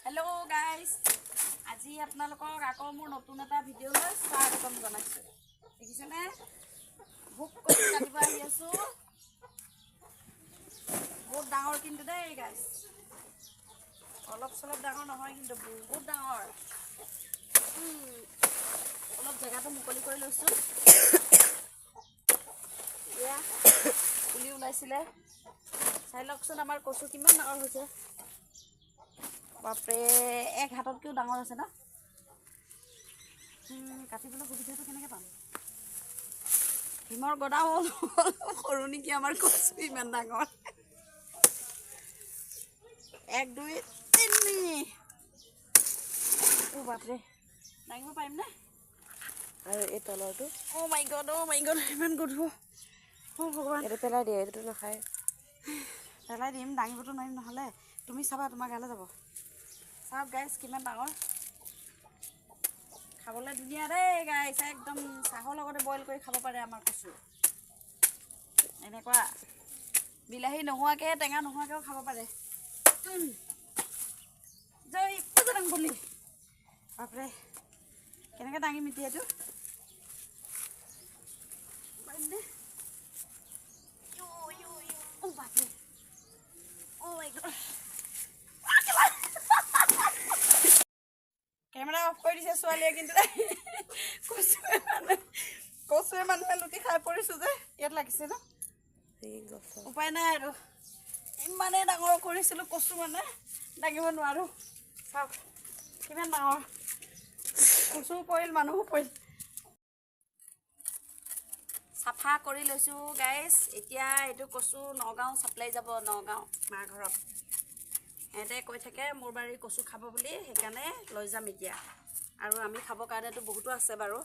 Hello' guys, আজি আপোনালোকক আকৌ মোৰ নতুন এটা ভিডিঅ'লৈ স্বাগতম জনাইছোঁ। দেখিছেনে, ভোক কৰি কাটিব আহি আছোঁ। বহুত ডাঙৰ কিন্তু দেই গাইজ, অলপ চলপ ডাঙৰ নহয় কিন্তু বহুত ডাঙৰ। অলপ জেগাটো মুকলি কৰি লৈছোঁ। এয়া পুলি ওলাইছিলে, চাই লওকচোন আমাৰ কচু কিমান ডাঙৰ হৈছে। বাপৰে, এক হাততকৈও ডাঙৰ আছে ন। কাটিবলৈ সুবিধাটো কেনেকৈ পাম? ভীমৰ গদাও সৰু নেকি আমাৰ কচু ইমান ডাঙৰ। 1 2 3। অ' বাপৰে, দাঙিব পাৰিমনে? আৰু এই তলৰটো। Oh my God, oh my God, ইমান গধুৰ, অ' ভগৱান। এইটো পেলাই দিয়ে, এইটোতো নাখায়। পেলাই দিম, দাঙিবতো নোৱাৰিম নহ'লে। তুমি চাবা, তোমাৰ গালৈ যাব। চাওক গাইজ, কিমান ডাঙৰ, খাবলৈ ধুনীয়া দেই গাইজ। একদম চাহৰ লগতে বইল কৰি খাব পাৰে আমাৰ কচু। এনেকুৱা বিলাহী নোহোৱাকৈ, টেঙা নোহোৱাকৈও খাব পাৰে। জয় বজৰং বলি। বাপৰে, কেনেকৈ দাঙিম এতিয়া এইটো? পাৰিম নে? অ' বাপৰে, অ' মাই গড। কেমেৰা অফ কৰি দিছে ছোৱালীয়ে, কিন্তু কচুৱে মানুহে লুটি খাই পৰিছোঁ যে ইয়াত লাগিছে ন। উপায় নাই আৰু, ইমানেই ডাঙৰ কৰিছিলোঁ কচু, মানে দাঙিব নোৱাৰোঁ। চাওক কিমান ডাঙৰ কচুও পৰিল, মানুহো পৰিল। চাফা কৰি লৈছোঁ গাইজ। এতিয়া এইটো কচু নগাঁও চাপ্লাই যাব, নগাঁও মাৰ ঘৰত। সিহঁতে কৈ থাকে মোৰ বাৰীৰ কচু খাব বুলি, সেইকাৰণে লৈ যাম এতিয়া। আৰু আমি খাবৰ কাৰণেতো বহুতো আছে বাৰু,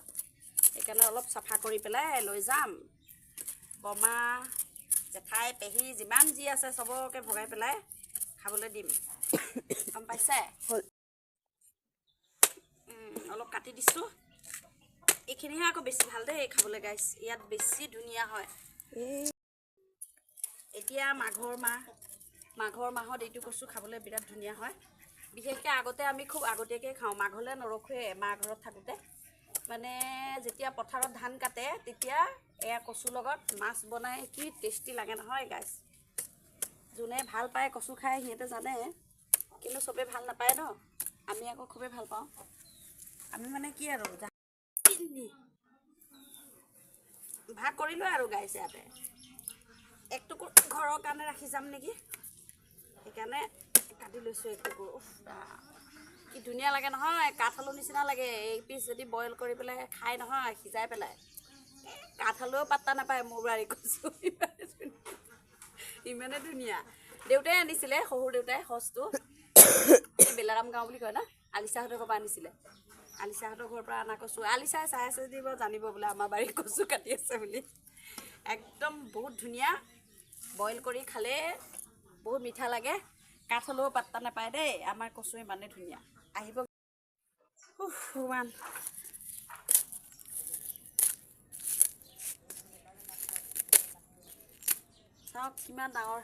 সেইকাৰণে অলপ চাফা কৰি পেলাই লৈ যাম। বমা, জেঠাই, পেহী যিমান যি আছে চবকে ভগাই পেলাই খাবলৈ দিম, গম পাইছে? অলপ কাটি দিছোঁ। এইখিনিহে আকৌ বেছি ভাল দেই খাবলৈ গাইজ, ইয়াত বেছি ধুনীয়া হয়। এতিয়া মাঘৰ মাহ, মাঘৰ মাহত এইটো কচু খাবলৈ বিৰাট ধুনীয়া হয়। বিশেষকৈ আগতে আমি খুব আগতীয়াকৈ খাওঁ, মাঘলৈ নৰখোৱে। মা ঘৰত থাকোঁতে মানে যেতিয়া পথাৰত ধান কাটে তেতিয়া এয়া কচুৰ লগত মাছ বনাই কি টেষ্টি লাগে নহয় গাইজ। যোনে ভাল পায় কচু খাই সিহঁতে জানে, কিন্তু চবেই ভাল নাপায় ন। আমি আকৌ খুবেই ভাল পাওঁ। আমি মানে কি আৰু ভাগ কৰিলোঁ আৰু গাইজ, ইয়াতে এক টুকুৰ ঘৰৰ কাৰণে ৰাখি যাম নেকি, সেইকাৰণে কাটি লৈছোঁ এক টুকুৰ। উফ, কি ধুনীয়া লাগে নহয়, কাঠ আলু নিচিনা লাগে। এই পিচ যদি বইল কৰি পেলাই খাই নহয়, সিজাই পেলাই, কাঠ আলুও পাত্তা নাপায় মোৰ বাৰী কচু, ইমানে ধুনীয়া। দেউতাই আনিছিলে, শহুৰ দেউতাই সঁচটো, এই বেলাৰাম গাঁও বুলি কয় ন, আলিচাহঁতৰ ঘৰৰ পৰা আনিছিলে। আলিচাহঁতৰ ঘৰৰ পৰা অনা কচু। আলিচাই চাই আছে যদি বাৰু জানিব বোলে আমাৰ বাৰীত কচু কাটি আছে বুলি। একদম বহুত ধুনীয়া, বইল কৰি খালে বহুত মিঠা লাগে, কাঠ হ'লেও পাত্তা নাপায় দেই। আমাৰ কচু ইমানেই ধুনীয়া। আহিব ভগৱান। চাওক কিমান ডাঙৰ।